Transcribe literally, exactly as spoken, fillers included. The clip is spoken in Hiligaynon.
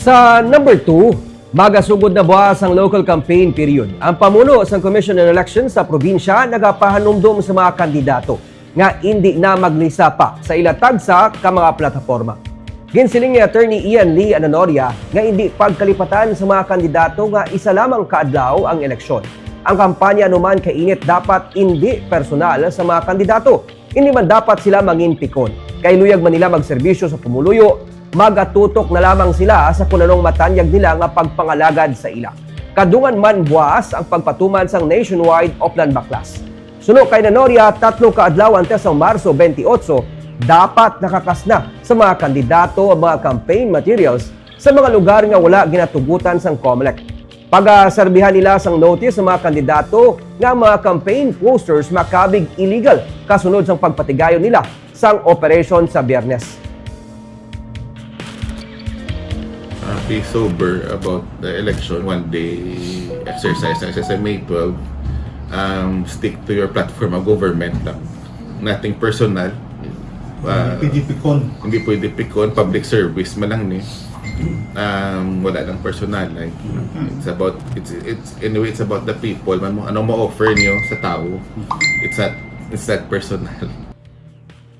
Sa number two, magasugod na buwas ang local campaign period. Ang pamuno sang Commission on Elections sa probinsya nagapahanumdom sa mga kandidato nga indi na maglisa pa sa ila tagsa ka mga plataporma. Ginsiling ni Attorney Ian Lee Ananoria nga indi pagkalipatan sa mga kandidato nga isa lamang ka adlaw ang eleksyon. Ang kampanya anuman kainit dapat indi personal sa mga kandidato. Indi man dapat sila mangin pikon. Kay luyag man nila magserbisyo sa pumuluyo, magatutok na lamang sila sa kun anong matanyag nila nga pagpangalagad sa ila. Kadungan man buwas ang pagpatuman sang nationwide Oplan Baklas. Suno kay Nanoria, tatlo ka adlaw antes sang Marso twenty-eight, dapat nakakas na sa mga kandidato ang mga campaign materials sa mga lugar nga wala ginatugutan sang Comelec. Pagaserbihan nila sang notice ang mga kandidato nga ang mga campaign posters makabig illegal kasunod sang pagpatigayon nila sang operasyon sa Biyernes. Uh, be sober about the election, one day exercise na sa May twelve. Um, stick to your platform of government lang. Nothing personal. Uh, Hindi pwede pikon. Hindi pwede pikon, public service man lang ni. Um, wala lang personal, like, it's about, it's it's anyway, it's about the people man mo, ano mo offer niyo sa tao. It's not it's not personal.